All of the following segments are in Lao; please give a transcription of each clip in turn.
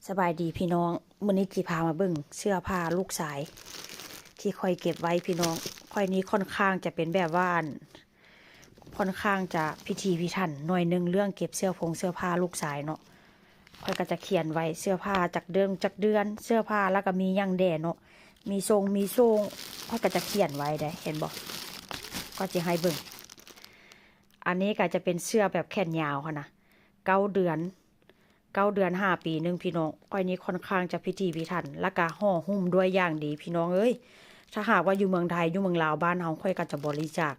ສະບາຍດີພີ່ນ້ອງ, ມື້ນີ້ຊິພາມາເບິ່ງເສື້ອຜ້າລູກຊາຍທີ່ຂ້ອຍເກັບໄວ້ພີ່ນ້ອງ. ຂ້ອຍນີ້ຄ່ອນຂ້າງຈະເປັນແບບວ່າ ອັນ ຄ່ອນຂ້າງຈະພິຖີພິຖັນໜ້ອຍໜຶ່ງ ເລື່ອງເກັບເສື້ອຜົງເສື້ອຜ້າລູກຊາຍເນາະ. ຂ້ອຍກໍຈະຂຽນໄວ້ເສື້ອຜ້າຈັກເດືອນ ຈັກເດືອນ, ເສື້ອຜ້າ ແລ້ວກໍມີຫຍັງແດ່ເນາະ, ມີຊົງມີໂສ້ງ ຂ້ອຍກໍຈະຂຽນໄວ້ເດ້ ເຫັນບໍ່? ຂ້ອຍຊິໃຫ້ເບິ່ງ. ອັນນີ້ກໍຈະເປັນເສື້ອແບບແຂນຍາວຫັ້ນນະ, ເກົ້າເດືອນ ເກົ້າເດືອນຫາປີໜຶ່ງພີ່ນ້ອງ. ຂ້ອຍນີ້ຄ່ອນຂ້າງຈະພິຖີພິຖັນ ແລ້ວກະຫໍ່ຫຸ້ມດ້ວຍຢ່າງດີພີ່ນ້ອງເອີຍ. ຖ້າຫາກວ່າຢູ່ເມືອງໄທ ຢູ່ເມືອງລາວ ບ້ານເຮົາ ຂ້ອຍກໍຈະບໍລິຈາກ,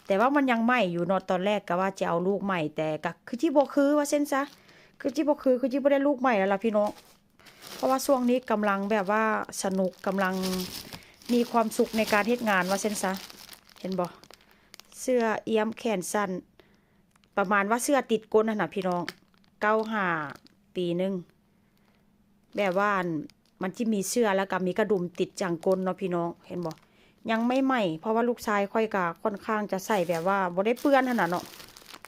ແຕ່ວ່າມັນຍັງໃໝ່ຢູ່ເນາະ. ຕອນແລກກະວ່າຈະເອົາລູກໃໝ່ ແຕ່ກະຄືຊິບໍ່ຄືວ່າຊັ້ນຊະ, ຄືຊິບໍ່ຄື ຄືຊິບໍ່ໄດ້ລູກໃໝ່ແລ້ວລະພີ່ນ້ອງ. ເພາະວ່າຊ່ວງນີ້ກຳລັງແບບວ່າສະໜຸກ ກຳລັງມີຄວາມສຸກໃນການເຮັດງານວ່າຊັ້ນຊະ. ເຫັນບໍ່? ເສື້ອອຽມແຂນສັ້ນ ປະມານວ່າເສື້ອຕິດກົ້ນຫັ້ນນະພີ່ນ້ອງ, ເກົ້າຫາປີໜຶ່ງ ແບບວ່າ ອັນ ມັນຊິມີເສື້ອ ແລ້ວກໍມີກະດຸມຕິດຈັງກົ້ນເນາະພີ່ນ້ອງ. ເຫັນບໍ່? ຍັງໃໝ່ໆ ເພາະວ່າລູກຊາຍຂ້ອຍກໍຄ່ອນຂ້າງຈະໃສ່ແບບວ່າບໍ່ໄດ້ເປື້ອນຫັ້ນນະເນາະ,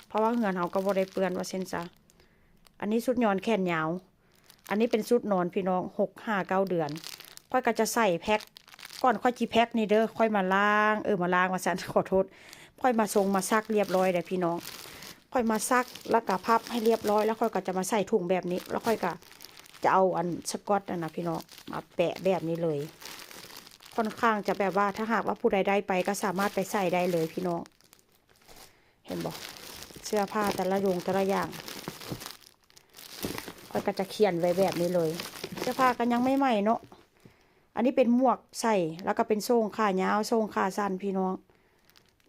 ເພາະວ່າເຮືອນເຮົາກໍບໍ່ໄດ້ເປື້ອນວ່າຊັ້ນຊະ. ອັນນີ້ຊຸດຍອນແຂນຍາວ. ອັນນີ້ເປັນຊຸດນອນພີ່ນ້ອງ ຫົກຫາເກົ້າເດືອນ. ຂ້ອຍກໍຈະໃສ່ແພັກ, ກ່ອນຂ້ອຍຊິແພັກນີ້ເດີ ຂ້ອຍມາລ້າງ ເອີ ມາລ້າງວ່າຊັ້ນ ຂໍໂທດ, ຂ້ອຍມາຊົງມາຊັກລຽບຮ້ອຍແລ້ວພີ່ນ້ອງ. ຂ້ອຍມາຊັກ ແລ້ວກໍພັບໃຫ້ລຽບຮ້ອຍ ແລ້ວຂ້ອຍກໍຈະມາໃສ່ຖົງແບບນີ້, ແລ້ວຂ້ອຍກໍຈະເອົາ ອັນ ສະກອດຫັ້ນນະພີ່ນ້ອງ ມາແປະແບບນີ້ເລີຍ. ຄ່ອນຂ້າງຈະແບບວ່າ ຖ້າຫາກວ່າຜູ້ໃດໄດ້ໄປກໍສາມາດໄປໃສ່ໄດ້ເລີຍພີ່ນ້ອງ. ເຫັນບໍ່? ເສື້ອຜ້າແຕ່ລະຢ່າງ ແຕ່ລະຢ່າງ ຂ້ອຍກໍຈະຂຽນໄວ້ແບບນີ້ເລີຍ. ເສື້ອຜ້າກໍຍັງໃໝ່ໆເນາະ. ອັນນີ້ເປັນໝວກໃສ່ ແລ້ວກໍເປັນໂສ້ງຂາຍາວ ໂສ້ງຂາສັ້ນພີ່ນ້ອງ,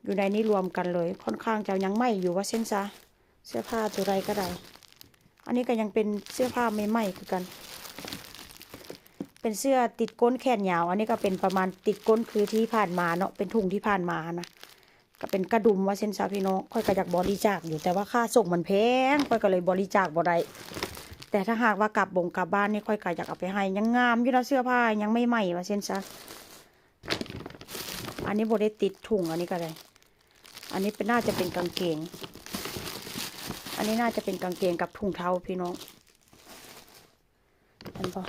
ຢູ່ໃນນີ້ລວມກັນເລີຍ. ຄ່ອນຂ້າງຈະຍັງໃໝ່ຢູ່ວ່າຊັ້ນຊະ, ເສື້ອຜ້າໂຕໃດກໍໄດ້. ອັນນີ້ກໍຍັງເປັນເສື້ອຜ້າໃໝ່ໆຄືກັນ, ເປັນເສື້ອຕິດກົ້ນແຂນຍາວ. ອັນນີ້ກໍເປັນປະມານຕິດກົ້ນຄືທີ່ຜ່ານມາເນາະ, ເປັນຖົງທີ່ຜ່ານມາຫັ້ນນະ. ກໍເປັນກະດຸມວ່າຊັ້ນຊະພີ່ນ້ອງ. ຂ້ອຍກໍຢາກບໍລິຈາກຢູ່ ແຕ່ວ່າຄ່າສົ່ງມັນແພງ ຂ້ອຍກໍເລີຍບໍລິຈາກບໍ່ໄດ້. ແຕ່ຖ້າຫາກວ່າກັບບົງກັບບ້ານນີ້ ຂ້ອຍກໍຢາກເອົາໄປໃຫ້. ຍັງງາມຢູ່ນະ, ເສື້ອຜ້າຍັງໃໝ່ໆວ່າຊັ້ນຊະ. ອັນນີ້ບໍ່ໄດ້ຕິດຖົງ, ອັນນີ້ກໍໄດ້. ອັນນີ້ເປັນ ໜ້າຈະເປັນກາງເກງ, ອັນນີ້ໜ້າຈະເປັນກາງເກງກັບຖົງເທົ້າພີ່ນ້ອງ. ເຫັນບໍ່?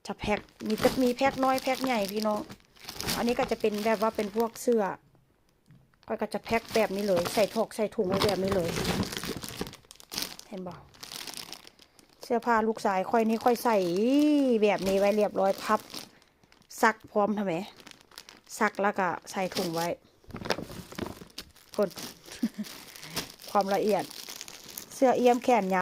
ຈະແພັກ ມີແຕ່ ມີແພັກນ້ອຍແພັກໃຫຍ່ພີ່ນ້ອງ. ອັນນີ້ກໍຈະເປັນແບບວ່າເປັນພວກເສື້ອ, ຂ້ອຍກໍຈະແພັກແບບນີ້ເລີຍ, ໃສ່ຖອກໃສ່ຖົງໄວ້ແບບນີ້ເລີຍ. ເຫັນບໍ່? ເສື້ອຜ້າລູກຊາຍຂ້ອຍນີ້ ຂ້ອຍໃສ່ແບບນີ້ໄວ້ລຽບຮ້ອຍ, ພັບ ຊັກພ້ອມຫັ້ນແຫຼະ, ຊັກແລ້ວກໍໃສ່ຖົງໄວ້. ພຸ້ນ ຄວາມລະອຽດ. ເສື້ອອຽມແຂນຍາວ